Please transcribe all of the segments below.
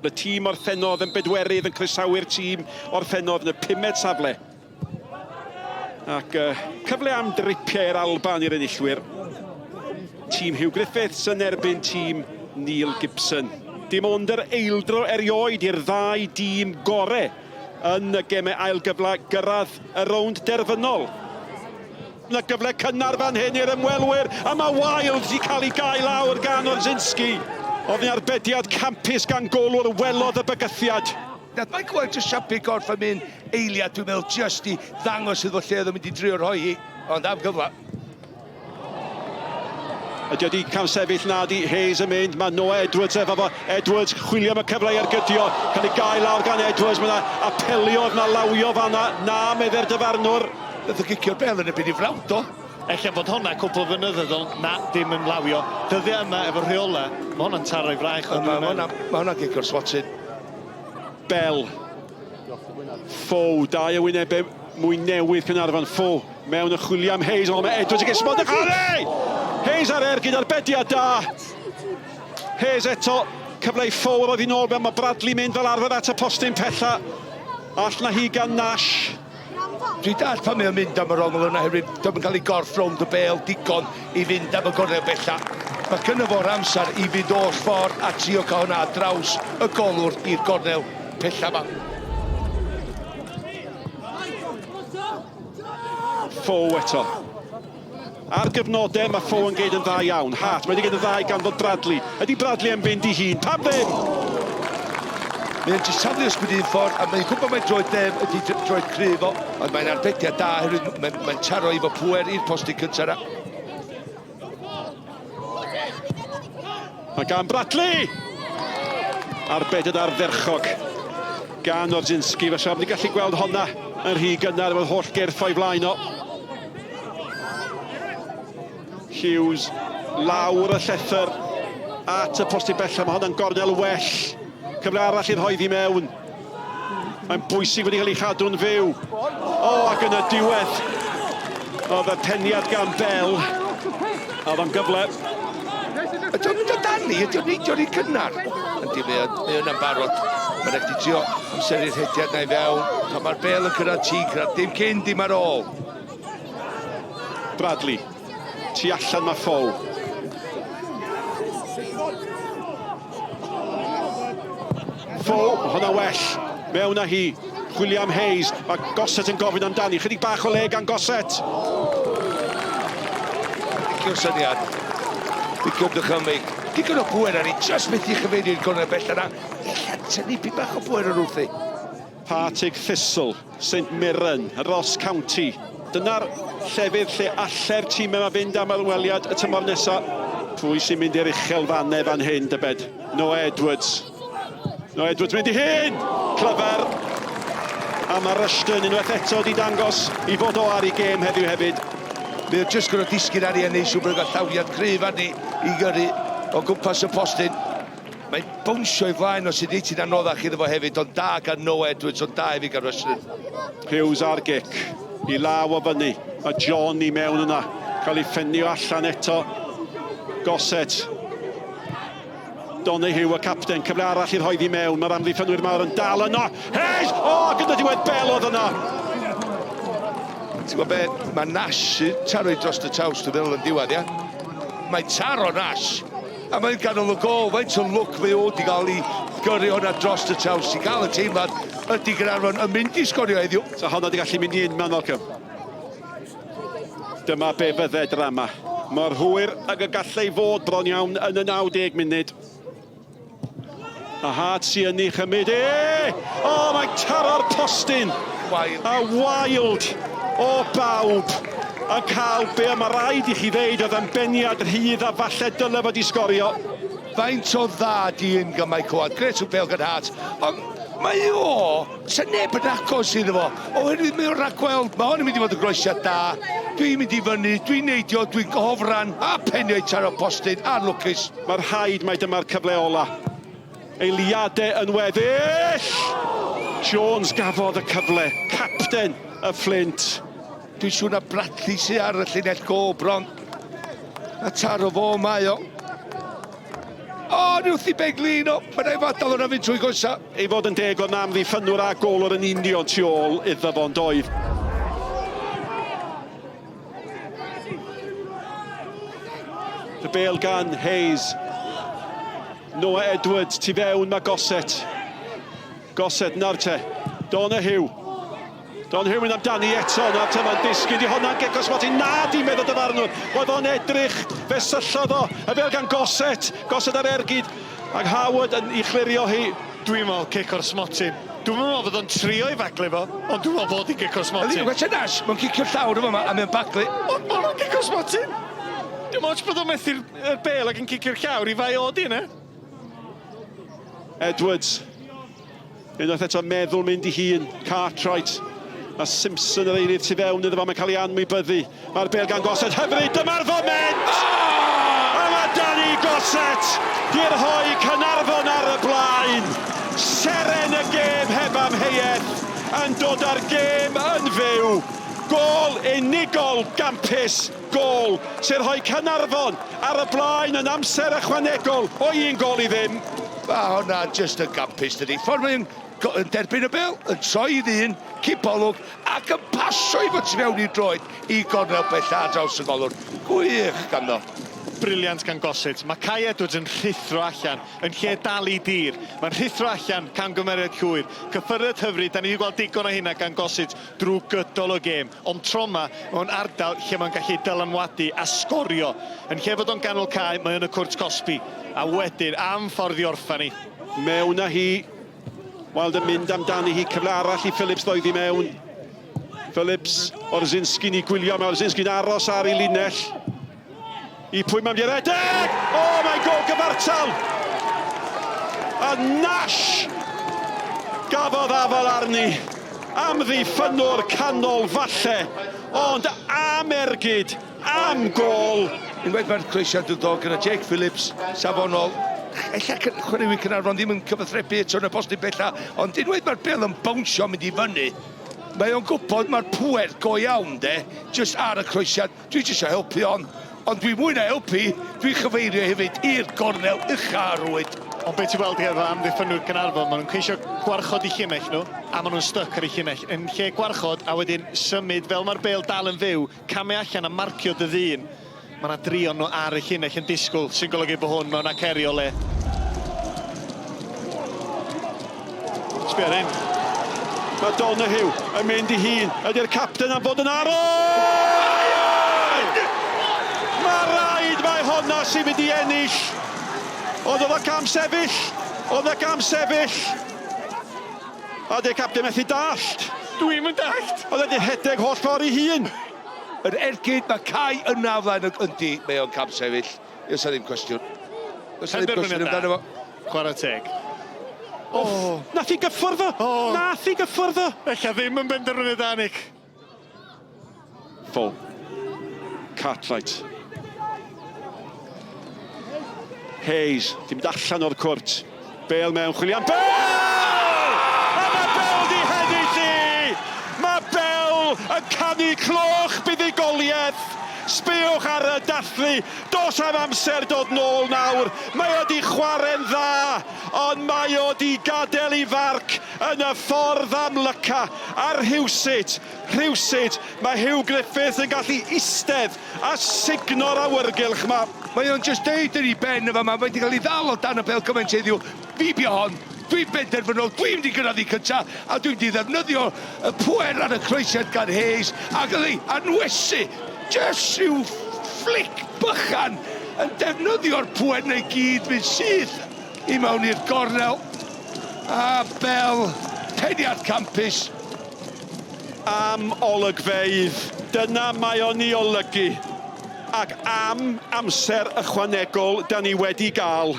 Y tîm orffennodd yn bedwerydd yn croesawu'r tîm orffennodd yn y pumed safle. Ac uh, cyfle am dripiau i'r Alban i'r enillwyr. Tîm Hugh Griffiths yn erbyn tîm Neil Gibson. Dim ond yr eildro erioed i'r ddau dîm gore yn y gemau ail gyfle gyrraedd y rownd derfynol. Yna gyfle cynnar fan hyn i'r ymwelwyr, a mae Wild wedi cael ei gael lawr gan Orzinski. Oedd yn arbediad campus gan golwr welodd y bygythiad. Nath Michael Wild just siapu gorff am un eiliad, dwi'n meddwl, just i ddangos iddo lle oedd o'n mynd i drio rhoi hi, ond am gyfle. Ydy o di camsefyll? Na di. Hayes yn mynd. Mae Noah Edwards efo fo. Edwards chwilio am y cyfle i ergydio. Cael ei gael lawr gan Edwards. Mae yna apelio, na lawio fanna. Na, medde'r dyfarnwr. Nath o gicio'r bel yn erbyn i frawd o. Ella bod honna cwpl o flynyddoedd ôl, na, dim yn lawio. Dyddiau yma efo rheola, mae hwnna'n taro i fraich. Mae hwnna'n ma hwnna gicio'r swatyn. Bell. Fow, dau o wynebau mwy newydd Caernarfon. Fow mewn y chwilio am Hayes, ond mae Edwards yn gesmod y chwarae! Hayes ar ergyd arbediad da. Hayes eto, cyfle i Fow yr oedd hi'n ôl, mae Bradley mynd fel arfer at y postyn pella. All na hi gan Nash. Dwi'n dall pan mae o'n mynd am yr ongl yna hefyd, dwi'n yn cael ei gorff rownd y bel digon i fynd am y gornel bella. Mae gynno fo'r amser i fynd oll ffordd a trio cael hwnna ar draws y golwr i'r gornel pella ma. Fow eto. Ar gyfnodau mae Fow yn geid yn dda iawn. Hart, mae wedi geid yn dda i ganfod Bradley. Ydy Bradley yn fynd i hun? Pam ddim? Mae'n jyst taflu ysbryd un ffordd, a mae'n gwybod mai droed def ydy droed cryf o, ond mae'n arbediad da oherwydd mae'n mae taro efo pŵer i'r postyn cyntaf yna. Mae gan Bradley! Arbediad ardderchog gan Orzinski. Fysa wedi gallu gweld honna yn rhy gynnar efo'r holl gyrff o'i flaen o. Hughes lawr y llethr at y postyn bellaf. Mae hwnna'n gornel well. Cyfle arall i'r rhoi i mewn. Mae'n bwysig wedi cael ei chadw'n fyw. O, ac yn y diwedd, oedd y peniad gan Bell. Oedd o'n gyfle. Ydy o'n mynd o dani? Ydy o'n neidio rhy gynnar? Ydy, mae o'n yna'n barod. Mae'n rhaid i trio amseru'r rhediad na i fewn. Pan mae'r bel yn cyrraedd ti'n cyrraedd. Dim cyn, dim ar ôl. Bradley. Tu allan mae Fow. Fow, hwnna well. Mewn â hi. William Hayes. Mae Gossett yn gofyn amdani. Chydig bach o le gan Gossett. Licio'r syniad. Licio'r dychymyg. Digon o bwer ar ei just methu chyfeirio'r gornel bell yna. Ella tynnu pyn bach o bwer ar wrthi. Partick Thistle, St Mirren, Ross County. Dyna'r llefydd lle alle'r tîmau yma fynd am ymweliad y tymor nesa. Pwy sy'n mynd i'r uchel fannau fan hyn, dybed? Noah Edwards. Noah Edwards mynd i hyn! Clyfar! A mae Rushton unwaith eto wedi dangos i fod o ar ei gêm heddiw hefyd. Mae o jyst gorfod disgyn arni a neud siŵr bod o'n cael llawiad cryf arni i gyrru o gwmpas y postyn. Mae'n bownsio i flaen o sy'n reit yn anoddach iddo fo hefyd, ond da gan Noah Edwards, ond da hefyd gan Rushton. Hughes ar gic, i law o fyny, mae John i mewn yna, cael ei ffenio allan eto. Gossett. Donoghue, y capten, cyfle arall i'r hoedd i mewn, mae'r amddiffynwyr mawr yn dal yno. Hayes! O, oh, gyda diwedd bel oedd yna. Ti'n gwybod be, mae Nash yn taro i dros y traws, dwi'n meddwl yn diwedd, ia? Mae taro Nash. A mae'n ganol y gol, faint o lwc mae o wedi gael i gyrru hwnna dros y traws i gael y teimlad ydy Gaernarfon yn mynd i sgorio heddiw. So honna wedi gallu mynd i unman, Malcolm. Dyma be fydde drama. Mor hwyr ag y gallai fod bron iawn yn y 90 munud. A Hart sy yn ei chymryd e! O, mae'n taro'r postyn! Wild. A wild o bawb yn cael be mae rhaid i chi ddeud oedd yn beniad rhydd a falle dyle fod i sgorio. Faint o dda di un gan Michael Hart. Gret o bel gan Hart. Ond mae o, sa neb yn agos iddo fo. Oherwydd mae o'n rhagweld, mae hwn yn mynd i fod yn groesiad da. Dwi'n mynd i fyny, dwi'n neidio, dwi'n gofran, a penio i taro postyn, anlwcus. Mae'r rhaid mai dyma'r cyfle ola. Eiliadau yn weddill! Jones gafodd y cyfle, capten y Fflint. Dwi'n siŵr na Bradley sy ar y llinell go bron. A taro fo mae o. O, ni wrth i benglin o. Mae'n ei fadal hwnna fynd trwy goesa. Ei fod yn deg oedd 'na amddiffynnwr a golwr yn union tu ôl iddo fo yn doedd. Y bêl gan Hayes. Noah Edwards, tu fewn mae Gossett. Gossett nawr te. Donahue. Donahue mynd amdani eto, nawr te mae'n disgyn. Di honna'n gic o smotyn. Na, di meddwl dyfarnwr. Oedd o'n edrych, fe syllodd o. Y bêl gan Gossett. Gossett ar ergyd. Ac Howard yn ei chlirio hi. Dwi'n meddwl cic o'r smotyn. Dwi'm yn meddwl bod o'n trio i faglu fo, ond dwi'n meddwl bod hi'n gic o'r smotyn. Ydy, Watch Nash, mae'n cicio'r llawr yma a mae'n baglu. Ond mae hwnna'n gic o'r smotyn. Dim ots bod o'n methu'r bêl ac yn cicio'r llawr i fai o di yna. Edwards. Unwaith eto meddwl mynd i hun. Cartwright. Mae Simpson yr eilydd tu fewn iddo fo, mae'n cael ei anwybyddu. Mae'r bêl gan Gossett, hyfryd, dyma'r foment! Oh! A mae Danny Gossett di rhoi Caernarfon ar y blaen. Seren y gêm heb amheuaeth yn dod â'r gêm yn fyw. Gôl unigol gampus, gôl sy'n rhoi Caernarfon ar y blaen yn amser ychwanegol o un gôl i ddim. Mae hwnna jyst yn gampus, dydy. Ffordd mae'n yn derbyn y bêl, yn troi i ddyn, cipolwg, ac yn pasio i fod tu fewn i droed i gornel bella ar draws y golwr. Gwych ganddo. Brilliant gan Gossett. Mae Kai Edwards yn rhuthro allan, yn lle dal i dir. Mae'n rhuthro allan, camgymeriad llwyr. Cyffyrddiad hyfryd, da ni wedi gweld digon o hynna gan Gossett drwy gydol y gêm. Ond tro 'ma, mewn ardal lle mae'n gallu dylanwadu a sgorio. Yn lle fod o'n ganol cae, mae yn y cwrt cosbi. A wedyn, am ffordd i orffen hi. Mewn â hi. Wilde yn mynd amdani hi. Cyfle arall i Phillips ddoedd i mewn. Phillips, Orzinski'n ei gwylio. Mae Orzinski'n aros ar ei linell. I pwy mae'n mynd i redeg? O, mae'n gol gyfartal! A Nash gafodd afal arni. Amddiffynnwr canol falle, ond am ergyd, am gôl. Unwaith mae'r croesiad yn dod gyda Jake Phillips, safonol, ella chwaraewyr Caernarfon ddim yn cyfathrebu eto yn y postyn bella, ond unwaith mae'r bêl yn bownsio mynd i fyny, mae o'n gwybod mae'r pŵer go iawn de, jyst ar y croesiad. Dwi jyst isio helpu on, ond dwi mwy na helpu, dwi'n chyfeirio hefyd i'r gornel ucha ar rwyd. Ond be ti'n weld efo amddiffynwyr Caernarfon, maen nhw'n ceisio gwarchod eu llinell nhw, a maen nhw'n styc ar eu llinell. Yn lle gwarchod, a wedyn symud fel mae'r bêl dal yn fyw, camu allan a marcio dy ddyn. Mae yna dri o'n nhw ar y llinell yn disgwyl, sy'n golygu bod hwn mewn aceri o le. Sbia ar hyn. Mae Donoghue yn mynd i hun. Ydy'r capten am fod yn arwr? Mae rhaid mae honna sy'n mynd i ennill. Ond oedd o cam sefyll. Oedd o cam sefyll. A dy'r capten methu dallt. Dwi'm yn dallt. Oedd wedi rhedeg holl ffordd i hun. Yr ergyd, mae Cai yna o flaen y... Yndi, mae o'n cam sefyll. Does 'na ddim cwestiwn. Does 'na ddim cwestiwn amdano fo. Chwarae teg. O! Nath hi gyffwrdd o! O! Nath hi gyffwrdd o! Ella ddim yn benderfyniad da, Nick. Full. Cartwright. Hayes, di mynd allan o'r cwrt. Bale mewn, chwilio am Bale! A mae Bale di hennill hi! Mae Bale yn canu cloch buddugoliaeth! Sbïwch ar y dathlu, dos am amser dod nôl nawr, mae o di chware'n dda, ond mae o di gadel i farc yn y ffordd amlyca, a rhywsut, rhywsut, mae Huw Griffiths yn gallu istedd a sugno'r awyrgylch 'ma. Mae o'n jyst deud yn ei ben yn fama, mae 'di cael ei ddal o dan y bêl cymaint heddiw, fi bia hon, dwi'n benderfynol, dwi'n mynd i gyrraedd i cynta, a dwi'n mynd i ddefnyddio y pŵer ar y croesiad gan Hayes, ac oedd ei anwesu, jyst rhyw fflic bychan yn defnyddio'r pŵer 'na i gyd, mynd syth i mewn i'r gornel, a Bell, peniad campus. Am olygfeydd, dyna mae o'n 'i olygu, ac am amser ychwanegol 'da ni wedi gael.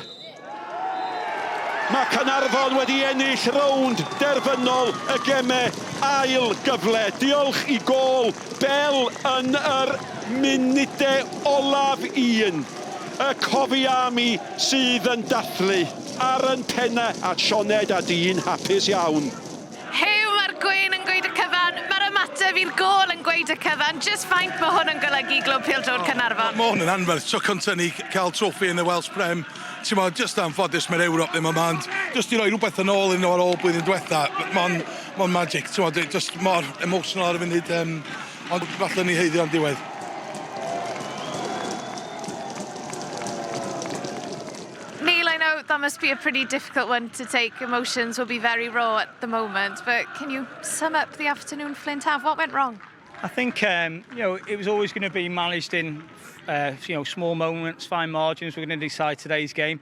Mae Caernarfon wedi ennill rownd derfynol y gemau ail gyfle. Diolch i gôl Bell yn yr munudau olaf un. Y Cofi Army sydd yn dathlu ar yn pennau a Sioned a Dean hapus iawn. Huw, mae'r gwên yn gweud y cyfan, mae'r ymateb i'r gôl yn gweud y cyfan, jyst faint mae hwn yn golygu i Glwb Pêl-droed Caernarfon? Mae hwn yn anferth, tro cynta ni cael troffi yn y Welsh Prem. Ti'n mo, just anffodus mae'r Ewrop ddim yma, ond just i roi rhywbeth yn ôl iddyn nhw ar ôl blwyddyn diwetha, mae'n ma magic, ti'n mo, just mor emotional ar y funud, um, ond falle ni haeddu o'n diwedd. Neil, I know that must be a pretty difficult one to take. Emotions will be very raw at the moment, but can you sum up the afternoon Flint have? What went wrong? I think it was always going to be managed in small moments, fine margins. We're going to decide today's game.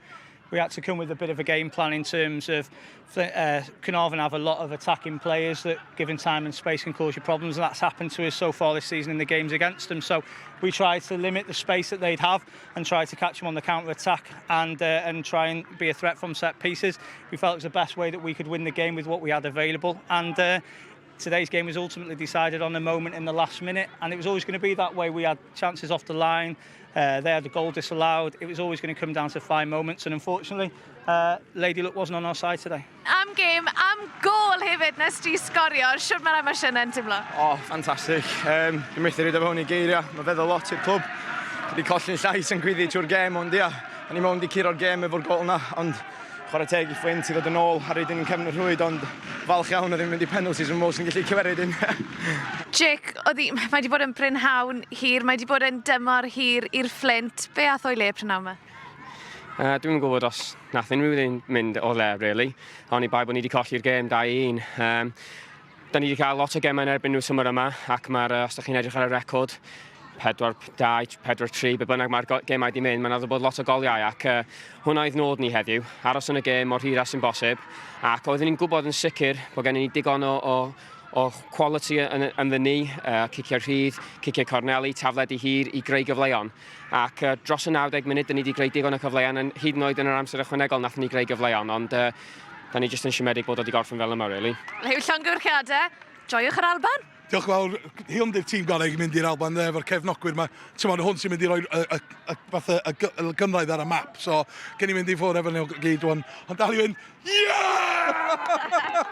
We had to come with a bit of a game plan in terms of Caernarfon have a lot of attacking players that, given time and space, can cause you problems, and that's happened to us so far this season in the games against them. So we tried to limit the space that they'd have and try to catch them on the counter attack and try and be a threat from set pieces. We felt it was the best way that we could win the game with what we had available, and today's game was ultimately decided on the moment in the last minute, and it was always going to be that way. We had chances off the line, they had the goal disallowed. It was always going to come down to fine moments, and unfortunately, Lady Luck wasn't on our side today. Am gêm, am gôl hefyd nes di sgorio. Siwr mae'r emosiynau'n teimlo? O, oh, ffantastig. Dwi'n methu rhoid o fewn i geiriau. Mae feddwl lot i'r clwb. Dwi wedi colli'n llais yn gwyddi trwy'r gêm, ond ia, o'n i mewn di curo'r gêm efo'r gol na, ond chwarae teg i Flint i ddod yn ôl ar rydyn ni'n cefn y rhwyd, ond falch iawn o ddim mynd i penalties yn mos yn gallu cymeryd un. Jake, oedd hi, mae wedi bod yn brynhawn hir, mae wedi bod yn dymor hir i'r Flint. Be ath o'i le prynhawn yma? Dwi'm yn gwybod os nath unrhyw un mynd o le, really. Oni bai bod ni wedi colli'r gêm 2-1. Da ni wedi cael lot o gemau yn erbyn nhw tymor yma, ac mae'r, os ydych chi'n edrych ar y record, 4-2, 4-3, be bynnag mae'r gemau wedi mynd, mae'n addo bod lot o goliau, ac hwnna oedd nod ni heddiw, aros yn y gêm mor hir as sy'n bosib, ac oeddwn ni'n gwybod yn sicr bod gennym ni digon o quality yn ni, ciciau rhydd, ciciau corneli, tafledi hir i greu gyfleon. Ac dros y 90 munud, dyn ni wedi greu digon o cyfleon, yn hyd yn oed yn yr amser ychwanegol nath ni greu gyfleon, ond da ni jyst yn siomedig bod o wedi gorffen fel yma, really. Huw, llongyfarchiadau, joiwch yr Alban. Diolch yn fawr. Hwn di'r tîm gorau i mynd i'r Alban dde, efo'r cefnogwyr yma. Ti'n meddwl, hwn sy'n mynd i roi y, fatha, y Gymraeg ar y map. So, gen i mynd i ffwrdd efo nhw gyd wan. Ond dal i fynd, yeah!